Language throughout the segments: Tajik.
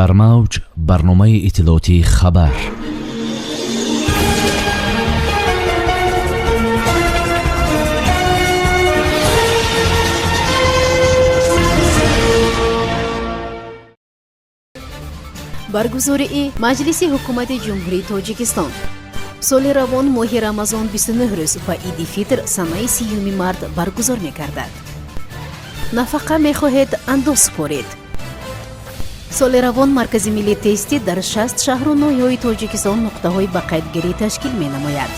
Дар мавҷ барномаи иттилоотии «Хабар». Баргузории Маҷлиси Ҳукумати Ҷумҳурии Тоҷикистон. Соли равон моҳи Рамазон 29 рӯз ва Иди Фитр санаи 30 март баргузор мегардад. Нафақа мехоҳед, андоз супоред. Соли равон Маркази миллии тестӣ дар 60 шаҳру ноҳияҳои Тоҷикистон нуқтаҳои ба қайдгирӣ ташкил менамояд.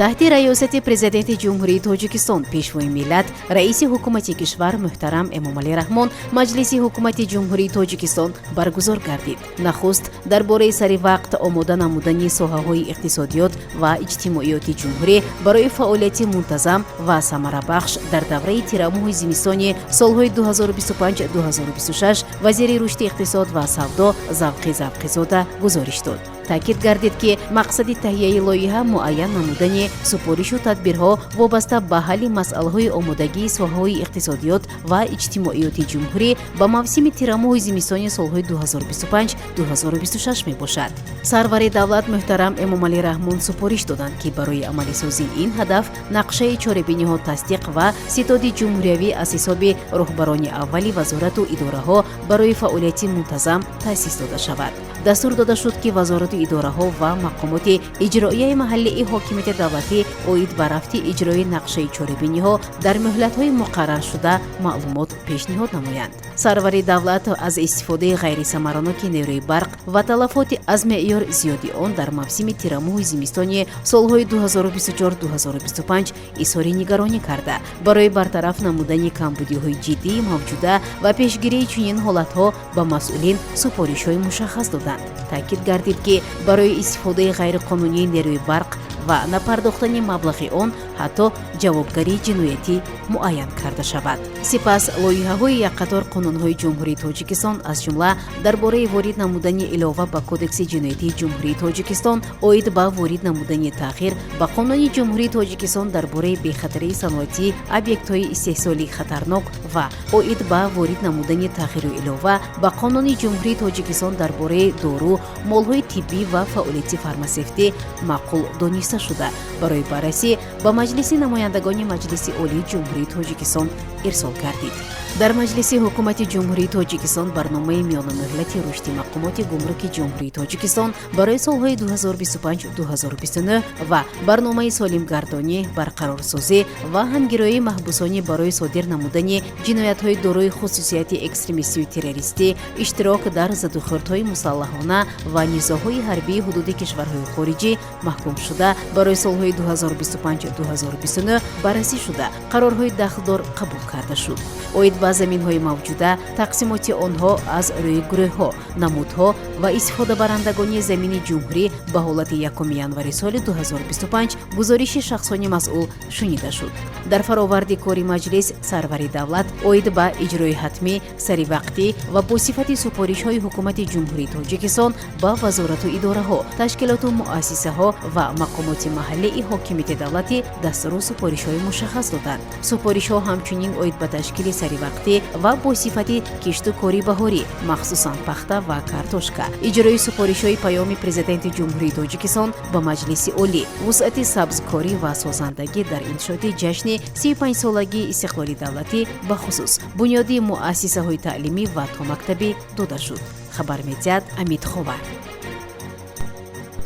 Таҳти раёсати Президенти Ҷумҳурии Тоҷикистон, Пешвои миллат, Раиси Ҳукумати кишвар муҳтарам Эмомалӣ Раҳмон Маҷлиси Ҳукумати Ҷумҳурии Тоҷикистон баргузор гардид. Нахуст дар бораи сари вақт омода намудани соҳаҳои иқтисодиёт ва иҷтимоиёти ҷумҳурӣ барои фаъолияти мунтазам ва самарабахш дар давраи тирамоҳи зимистони солҳои 2025-2026 вазири рушди иқтисод ва савдо Завқи Завқизода гузориш дод. Таъкид гардид, ки мақсади таҳияи лоиҳа муайян намудани супоришу тадбирҳо вобаста ба ҳалли масъалаҳои омодагии соҳаҳои иқтисодиёт ва иҷтимоиёти ҷумҳурӣ ба мавсими тирамоҳи зимистони солҳои 2025-2026 мебошад. Сарвари давлат муҳтарам Эмомалӣ Раҳмон супориш доданд, ки барои амалисозии ин ҳадаф нақшаи чорабиниҳо тасдиқ ва ситоди ҷумҳуриявӣ аз ҳисоби роҳбарони аввали вазорату идораҳо барои фаъолияти мунтазам таъсис дода шавад. Дастур дода шуд, ки вазорату идораҳо ва мақомоти иҷроияи маҳаллии ҳокимияти давлатӣ оид ба рафти иҷрои нақшаи чорабиниҳо дар муҳлатҳои муқарраршуда маълумот пешниҳод намоянд. Сарвари давлат аз истифодаи ғайрисамараноки нерӯи барқ ва талафоти аз меъёр зиёди он дар мавсими тирамоҳи зимистони солҳои 2024-2025 изҳори нигаронӣ карда, барои бартараф намудани камбудиҳои ҷиддии мавҷуда ва пешгирии чунин ҳолатҳо ба масъулин супоришҳои мушаххас доданд. Таъкид гардид, ки барои истифодаи ғайриқонунии нерӯи барқ ва напардохтани маблағи он ҳатто ҷавобгарии ҷиноятӣ муайян карда шавад. Сипас лоиҳаҳои якқатор қонунҳои Ҷумҳурии Тоҷикистон, аз ҷумла дар бораи ворид намудани илова ба Кодекси ҷиноятии Ҷумҳурии Тоҷикистон, оид ба ворид намудани таъхир ба Қонуни Ҷумҳурии Тоҷикистон дар бораи бехатарии саноатии объектҳои истеҳсолии хатарнок ва оид ба ворид намудани таъхиру илова ба Қонуни Ҷумҳурии Тоҷикистон дар бораи дору, молҳои тиббӣ ва фаъолияти фармасевтӣ маъқул дониста шуда, барои баррасӣ ба Маҷлиси намояндагони Маҷлиси Олии Ҷумҳурии Тоҷикистон ирсол гардид. Дар Маҷлиси Ҳукумати Ҷумҳурии Тоҷикистон барномаи миёнамуҳлати рушди мақомоти гумруки Ҷумҳурии Тоҷикистон барои солҳои 2025-2029 ва барномаи солимгардонӣ, барқарорсозӣ ва ҳамгироии маҳбусони барои содир намудани ҷиноятҳои дорои хусусияти экстремистию террористӣ, иштирок дар задухӯрдҳои мусаллаҳона ва низоъҳои ҳарбии ҳудуди кишварҳои хориҷӣ маҳкумшуда барои солҳои 2025-2029 баррасӣ шуда, қарорҳои дахлдор қабул карда шуд. Оид ба заминҳои мавҷуда, тақсимоти онҳо аз рӯи гурӯҳҳо, намудҳо ва истифодабарандагони замини ҷумҳурӣ ба ҳолати 1 январи соли 2025 гузориши шахсони масъул шунида шуд. Дар фароварди кори маҷлис сарвари давлат оид ба иҷрои ҳатмӣ, саривақтӣ ва бо сифати супоришҳои Ҳукумати Ҷумҳурии Тоҷикистон ба вазорату идораҳо, ташкилоту муассисаҳо ва мақомоти маҳаллии ҳокимияти давлатӣ дастуру супоришҳои мушаххас доданд. Супоришҳо ҳамчунин оид ба ташкили саривақтӣ ва бо сифати кишту кори баҳорӣ, махсусан пахта ва картошка, иҷрои супоришҳои Паёми Президенти Ҷумҳурии Тоҷикистон ба Маҷлиси Олӣ, вусъати сабзкорӣ ва созандагӣ дар иншооти ҷашни 35-солагии истиқлоли давлатӣ, бахусус бунёди муассисаҳои таълимӣ ва томактабӣ дода шуд. Хабар медиҳад Амид Ховар.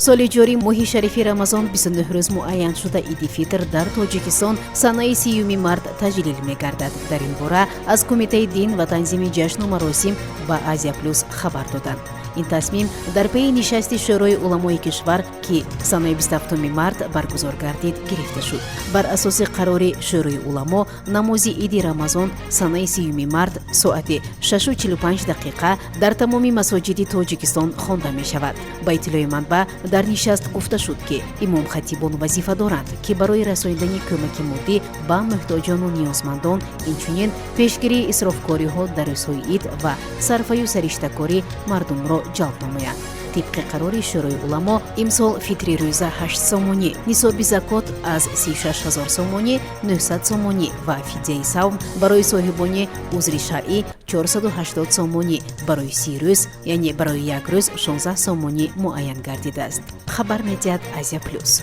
Соли ҷорӣ моҳи шарифи Рамазон 29 рӯз муайян шуда, Иди Фитр дар Тоҷикистон санаи 30 март таҷлил мегардад. Дар ин бора аз Кумитаи дин ва танзими ҷашну маросим ба Азия Плюс хабар доданд. Ин тасмим дар пайи нишасти Шӯрои уламои кишвар, ки санаи 27 март баргузор гардид, гирифта шуд. Бар асоси қарори Шӯрои уламо, намози Иди Рамазон санаи 30 март соати 6:45 дақиқа дар тамоми масоҷиди Тоҷикистон хонда мешавад. Ба иттилои манбаъ, дар нишаст гуфта шуд, ки имомхатибон вазифа доранд, ки барои расонидани кӯмаки моддӣ ба муҳтоҷону ниёзмандон, инчунин пешгирии исрофкориҳо дар рӯзҳои ид ва сарфаю сариштакорӣ мардумро ҷалб намоянд. Тибқи қарори Шӯрои уламо, имсол фитри рӯза 8 сомонӣ, нисоби закот аз 36 ҳазор сомонӣ 900 сомонӣ ва фидияи савм барои соҳибони узри шаръӣ 480 сомонӣ барои 30 рӯз, яъне барои як рӯз 16 сомонӣ муайян гардидааст, хабар медиҳад Азия Плюс.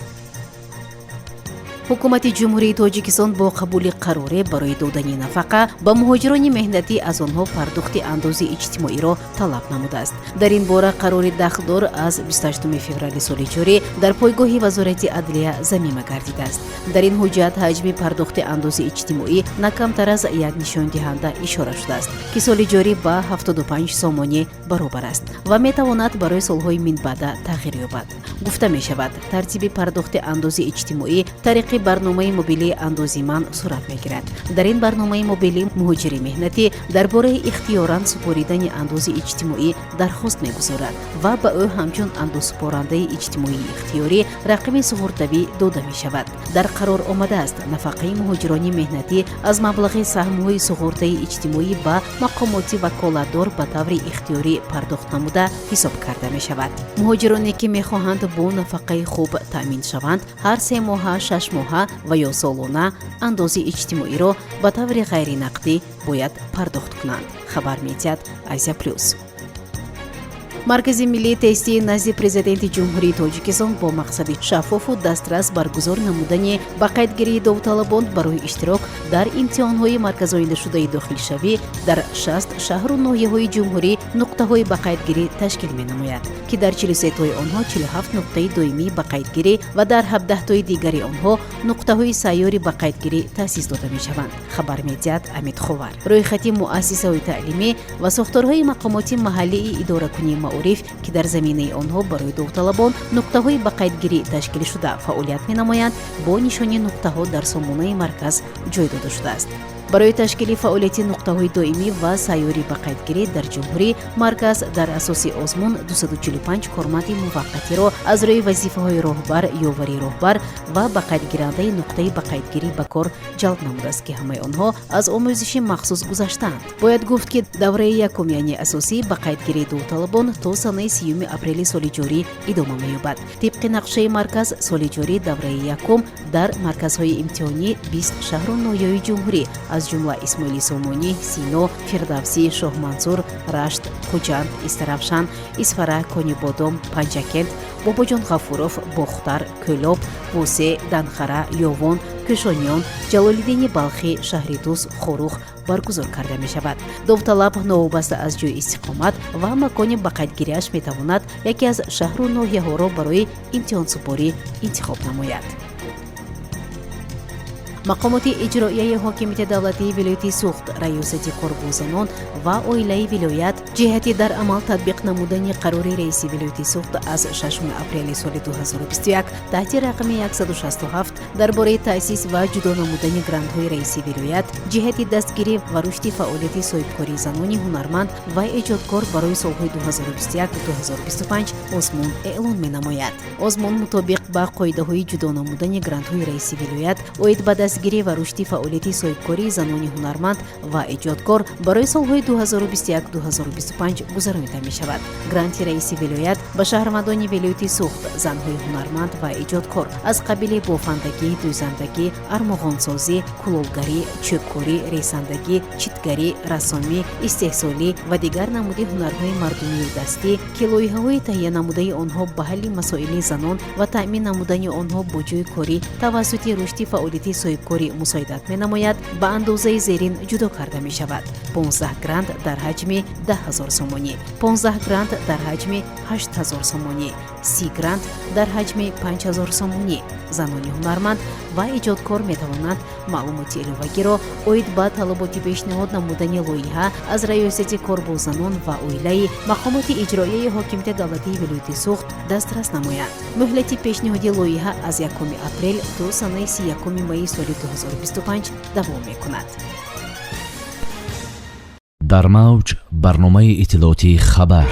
Ҳукумати Ҷумҳурии Тоҷикистон бо қабули қароре барои додани нафақа ба муҳоҷирони меҳнатӣ аз онҳо пардохти андози иҷтимоиро талаб намудааст. Дар ин бора қарори дахлдор аз 28 феврали соли ҷорӣ дар пойгоҳи Вазорати адлия замима гардидааст. Дар ин ҳуҷҷат ҳаҷми пардохти андози иҷтимоӣ на камтар аз як нишондиҳанда ишора шудааст, ки соли ҷорӣ ба 75 сомонӣ баробар аст ва метавонад барои солҳои минбаъда тағйир ёбад. Гуфта мешавад, тартиби пардохти андози иҷтимоӣ тариқи барномаи мобилии «Андози ман» сурат мегирад. Дар ин барномаи мобилӣ муҳоҷири меҳнатӣ дар бораи ихтиёран супоридани андози иҷтимоӣ дархост мегузорад ва ба ӯ ҳамчун андозсупорандаи иҷтимоии ихтиёрӣ рақами суғуртавӣ дода мешавад. Дар қарор омадааст, нафақаи муҳоҷирони меҳнатӣ аз маблағи саҳмҳои суғуртаи иҷтимоӣ ба мақомоти ваколатдор ба таври ихтиёрӣ пардохт намуда ҳисоб карда мешавад. Муҳоҷироне, ки мехоҳанд бо нафақаи хуб таъмин шаванд, ҳар 3 моҳа, 6 моҳа ва ё солона андози иҷтимоиро ба таври ғайринақдӣ бояд пардохт кунанд, хабар медиҳад Азия Плюс. Маркази миллии тестии назди Президенти Ҷумҳурии Тоҷикистон бо мақсади шаффофу дастрас баргузор намудани ба қайдгирии довталабон барои иштирок дар имтиҳонҳои марказоидашудаи дохилшавӣ дар 60 шаҳру ноҳияҳои ҷумҳурӣ нуқтаҳои ба қайдгирӣ ташкил менамояд, ки дар 43тои онҳо 47 нуқтаи доимии ба қайдгирӣ ва дар 17тои дигари онҳо нуқтаҳои сайёри ба қайдгирӣ таъсис дода мешаванд, хабар медиҳад Амид Ховар. Рӯйхати муассисаҳои таълимӣ ва сохторҳои мақомоти маҳаллии идоракунии маориф, ки дар заминаи онҳо барои довталабон нуқтаҳои ба қайдгирӣ ташкил шуда фаъолият менамоянд, бо нишони нуқтаҳо дар сомонаи марказ ҷой дода шудааст. Барои ташкили фаъолияти нуқтаҳои доимӣ ва сайёри ба қайдгирӣ дар ҷумҳурӣ марказ дар асоси озмун 245 корманди муваққатиро аз рӯи вазифаҳои роҳбар, ёвари роҳбар ва ба қайдгирандаи нуқтаи ба қайдгирӣ ба кор ҷалб намудааст, ки ҳамаи онҳо аз омӯзиши махсус гузаштаанд. Бояд гуфт, ки давраи якум, яъне асосии ба қайдгирии довталабон то санаи 30 апрели соли ҷорӣ идома меёбад. Тибқи нақшаи марказ, соли ҷорӣ давраи якум дар марказҳои имтиҳонӣ 20 шаҳру ноҳияҳои ҷумҳурӣ, аз ҷумла Исмоили Сомонӣ, Сино, Фирдавсӣ, Шоҳмансур, Рашт, Хуҷанд, Истаравшан, Исфара, Конибодом, Панҷакент, Бобоҷон Ғафуров, Бохтар, Кӯлоб, Восе, Данхара, Ёвон, Кӯшониён, Ҷалолиддини Балхӣ, Шаҳритус, Хоруғ баргузор карда мешавад. Довталаб новобаста аз ҷойи истиқомат ва макони ба қайдгириаш метавонад яке аз шаҳру ноҳияҳоро барои имтиҳонсупорӣ интихоб намояд. Мақомоти иҷроияи ҳокимияти давлатии вилояти Суғд, Раёсати кор бо занон ва оилаи вилоят ҷиҳати дар амал татбиқ намудани қарори раиси вилояти Суғд аз 6 апрели соли 2021 таҳти рақами 167 дар бораи таъсис ва ҷудо намудани грантҳои раиси вилоят ҷиҳати дастгирӣ ва рушди фаъолияти соҳибкории занони ҳунарманд ва эҷодкор барои солҳои 2021-2025 озмун эълон менамояд. Озмун мутобиқ ба қоидаҳои ҷудо намудани грантҳои раиси вилоят оид ба дастгирӣ ва рушди фаъолияти соҳибкории занони ҳунарманд ва эҷодкор барои солҳои 2021-2025 гузаронида мешавад. Гранти раиси вилоят ба шаҳрвандони вилояти Суғд, занҳои ҳунарманд ва эҷодкор аз қабили бофандагӣ, дӯзандагӣ, армуғонсозӣ, кулолгарӣ, чӯбкорӣ, ресандагӣ, читгарӣ, рассомӣ, истеҳсолӣ ва дигар намуди ҳунарҳои мардумию дастӣ, ки лоиҳаҳои таҳия намудаи онҳо ба ҳалли масоили занон ва таъмин намудани онҳо бо ҷойи корӣ тавассути рушди фаъолияти соҳибкорӣ мусоидат менамояд, ба андозаи зерин ҷудо карда мешавад: 15 грант дар ҳаҷми 10 ҳазор сомонӣ, 15 грант дар ҳаҷми 8 ҳазор сомонӣ, 30 грант дар ҳаҷми 5 ҳазор сомонӣ. Занони ҳунарманд ва эҷодкор метавонанд маълумоти иловагиро оид ба талаботи пешниҳод намудани лоиҳа аз Раёсати кор бо занон ва оилаи мақомоти иҷроияи ҳокимияти давлатии вилояти Суғд дастрас намоянд. Муҳлати пешниҳоди лоиҳа аз 1 апрел то санаи 31 майи соли 2025 давом мекунад. Дар мавҷ барномаи иттилоотии «Хабар».